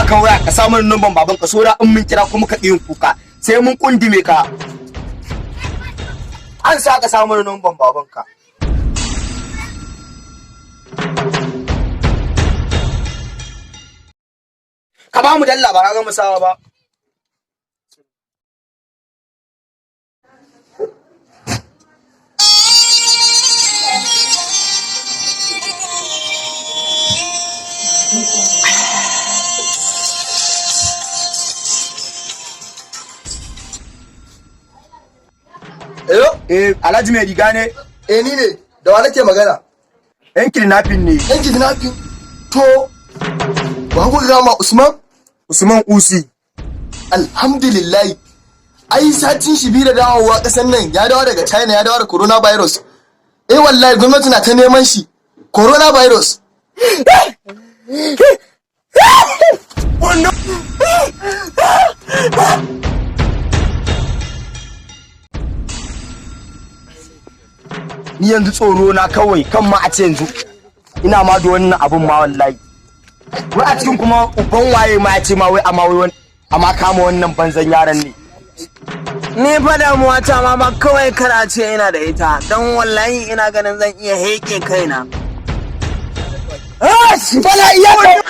baka waya ka samu numban babanka, sora in mun kira kuma ka yin kuka, sai mun kundume ka. An sa ka samu numban babanka. Ka ba mu dalla, ba ka gama sawa ba. Hello? Eh, Alhaji mai riga ne? Eh, ni ne. Da wa nake magana? Yan kidnapping ne. Yan kidnapping? To, wa kuka gama, Usman? Usman Usi. Alhamdulillah. Ai satin shi 2 da dawowa kasan nan, ya dawo daga China, ya dawo da coronavirus. Eh wallahi, gwamnati na ta neman shi. Coronavirus. Ni yanzu tsoro na kawai kan ma a ce yanzu ina ma da wannan abun ma wallahi. Wai a cikin kuma uban waye ma ya ce ma wai amma wai amma kama wannan banzan yaran ne. Ni fa damuwa ta ma kawai kar a ce ina da ita, don wallahi ina ganin zan iya heƙe kaina. Bala iya.